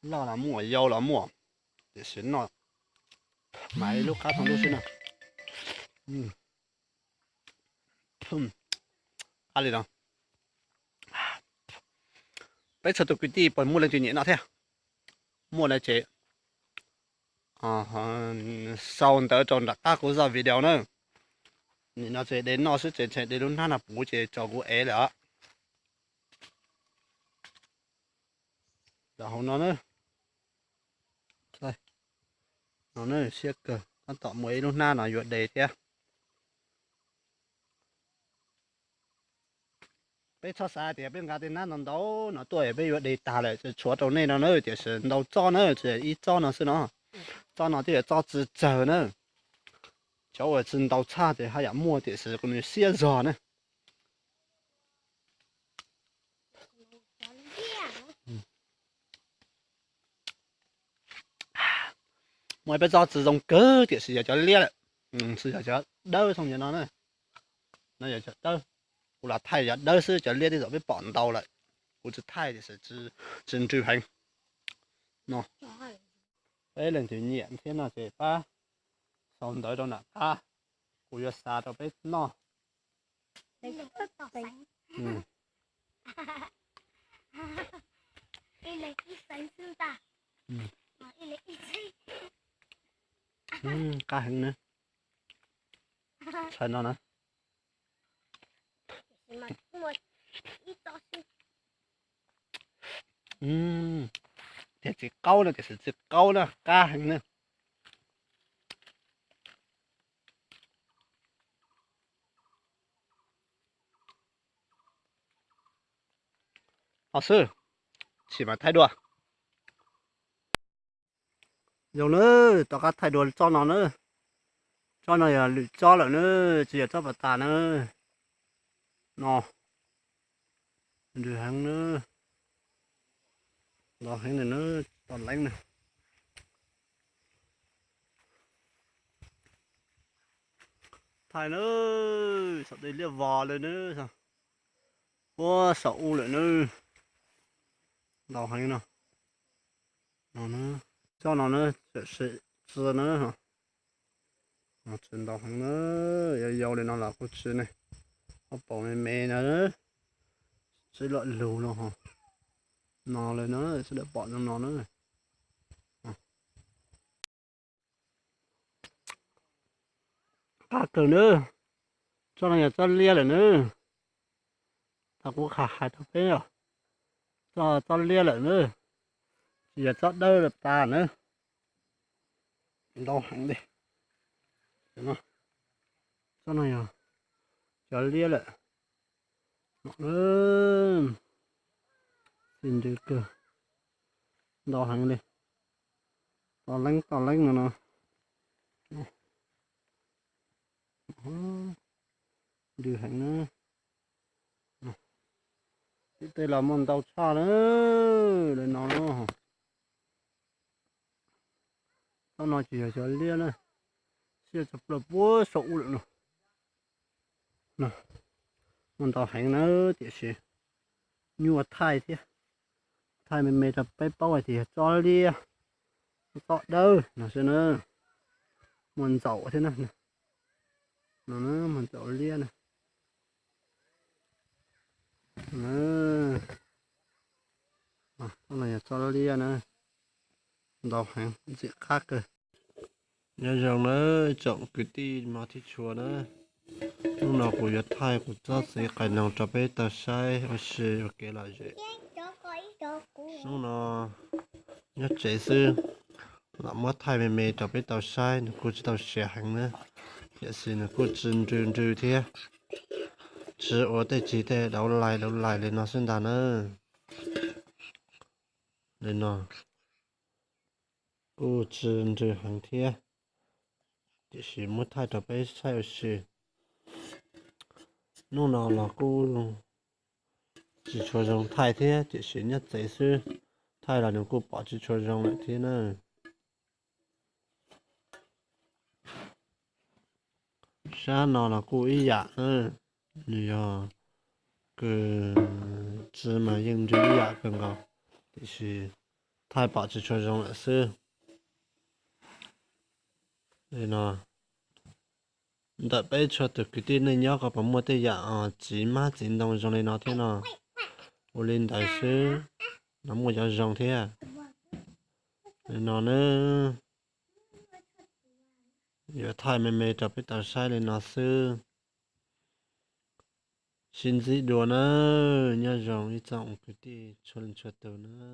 Loj los muaj, yau los muaj, tiam sis noj mas ib lub qab thaum ntej xwb na. Qab li no. Peb txhua tus kwv tij puas muaj leej twg nyiam noj thiab? Muaj na ces sau ntawv rau nram qab kuv zaj video na. Nim no ces de noj xwb ces ntshe de lub hnab no puv ces tso kuv ev lawm os. Rau hauv no na. No na, siab kawg, tab tom muaj ib lub hnab no yuav de thiab. Peb txhob xav tias peb nqa tej hnab ntau ntau no tuaj peb yuav de tag lawm, tshuav rau nej no na, tiam sis ntau txoj na, tsis yog ib txoj no xwb no. Txoj no twb yog txoj txwv tsawg na. Cov uas tsis ntau tshaj ces haj yam muaj tiam sis kuv nws siab zog na. Muaj peb txoj tsis zoo kawg tiam sis yog cov liab lawm, tsis yog cov dawb thooj nyiam no na. No yog cov dawb, kuv los thaij cov dawb xwb, cov liab tej zaum peb pom ntau lawm. Kuv tsis thaij tiam sis tsis nrws heev. No, peb leej twg nyiam thiab no ces pab sau ntawv rau nram qab, kuv yuav xa rau peb noj. Qab heev na. Tshais no na. Tias txiv qaub na, tiam sis txiv qaub na qab heev na. No xwb, sim mas thaij dua. Zoo na, tom qab thaij dua tsob no na. Tsob no yog lwm tsob lawm na, tsis yog tsob pas tas na. No, nrws heev na, ntau heev na, tau leeb na. Thaij na, saum tej liaj vos lawm na, puag saum u lawm na, ntau heev no. Tsob no na, tsis txi na, tsis ntau heev na, yau yau li no los kuj tsis ne, ob paus me me na, sib loj lug no, no lawm na, sib lawm pom no no na. Qab kawg nawb, tsob no yog tsob liab lawm nawb. Thaum kuv qhia hais rau peb os, tsob, tsob liab lawm nawb, tsis yog tsob dawb tas nawb. Ntau heev li. Tsob no yog cov liab lawm. Txi nrws kawg, ntau heev li. Tau leeb tau leeb no no. Nrws heev na. Tim tej los muaj ntau tshaj na, li no. Tsob no ces yog cov liab na, siab tshaj plaws puag saum u lawm no. Muaj ntau heev na, tiam sis nyuaj thaij thiab. Thaij me me rau peb paub hais tias yog tsob liab, tsob dawb no xwb na. Muaj ntxaum thiab na. No muaj ntxaum liab na. Tsob no yog tsob liab na, ntau heev, ntxim qab kawg. Nyob zoo na, tsoom kwv tij mos thiab tshua na. Hnub no kuv yuav thaij kuv tsob txiv qais noog rau peb tau saib ua si ua kev lom zem. Hnub no nyob tsev xwb, los muab thaij me me rau peb tau saib, nws kuj tsis tau siav heev na, tiam sis nws kuj tsis nrws nrws thiab, tsis ua tej tsis tej dauv lais dauv lais li no xwb ntag na. Li no kuj tsis nrws heev thiab, tiam sis muab thaij rau peb saib ua si. Hnub no los kuj tsis tshua zoo thaij thiab, tiam sis nyob tsev xwb, thaij los nws kuj pom tsis tshua zoo lawm thiab na. Sab no los kuj ib yam na, nws yog kws tsi mas yeej nrws ib yam kawg nkaus. tiam sis thaij pom tsis tshua zoo lawm xwb. Li no, ntawm peb txhua tus kwv tij neej nyob ko puas muaj tej yam txiv hmab txiv ntoo zoo li no thiab no? Ua li ntawd xwb, no muaj cov zoo thiab. Li no na, yuav thaij me me rau peb tau saib li no xwb. Sib ntsib dua na, nyob zoo ib tsoom kwv tij txhua leej txhua tus na.